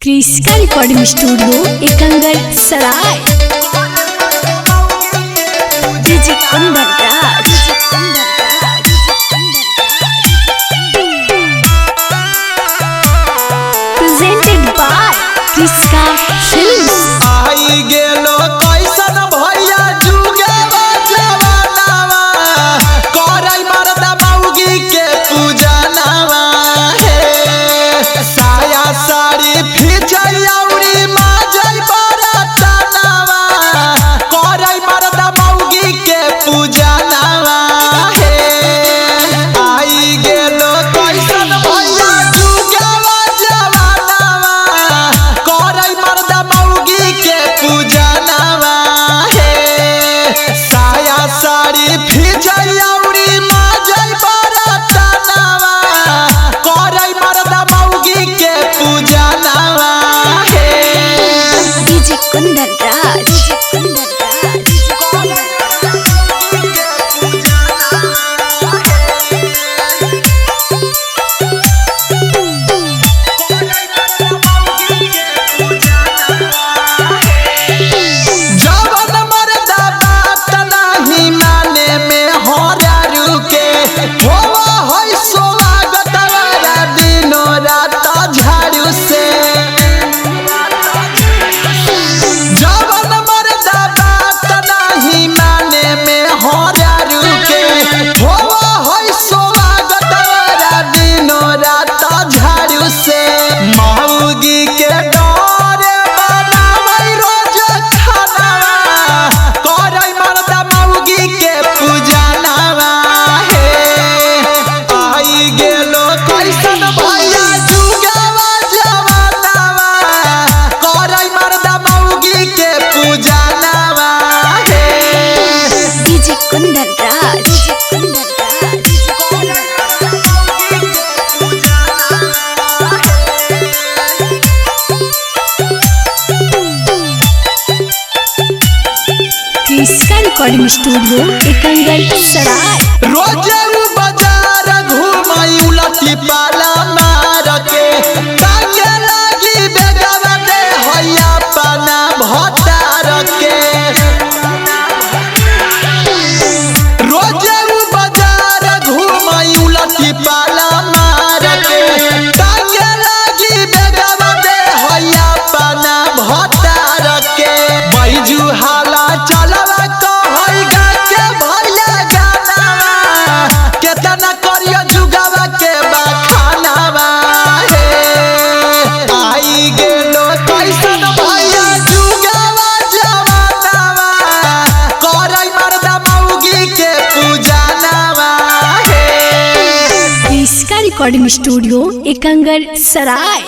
Kriska recording studio Ekangar Sarai. DJ Kundan Raj. Presented by Kriska films. आई गेलो कैसन भैया जुगवा जवानावा, करई मरदा मौगी के पूजनावा हे। साया साड़ी फिचई औरी माजई बरतनावा, करई मरदा मौगी के पूजनावा हे। आई गेलो कैसन भैया जुगवा जवानावा, करई मरदा मौगी के पूजनावा हे। साया साड़ी फिचई औरी माजई बरतनावा, करई मरदा मौगी के पूजनावा हे। डीजे कुंदन राज। जवन मरदा बात नाही माने में होरा रुके, होवा होई स्वागत वाला दिनो रात झाड़ू से। जवन मरदा बात नाही माने में होरा रुके, होवा होई स्वागत वाला दिनो रात झाड़ू से। मौगी के डरे बनावै रोज खानावा, करई मरदा मौगी के पूजनावा हे। आई गेलो कैसन भैया जुगवा जवानावा, करई मरदा मौगी के पूजनावा हे। DJ Kundan Raj. क्रिस्का recording studio एकंगल सराय। रोज बाजार घुमाई उलटी पाला मार के, ताके लागी बेगवा दे हैया पाना भटार के। रोज बाजार घुमाई उलटी पाला मार के, ताके लागी बेगवा दे हैया पाना भटार के। बैजू हाला चलवा कहई गा के भैया गानावा, केतना करियो जुगावा के बखानावा हे। आई गेलो कैसन भैया जुगावा जवानावा, करई मरदा मौगी के पूजनावा हे। क्रिस्का रिकॉर्डिंग स्टूडियो एकंगल सराय।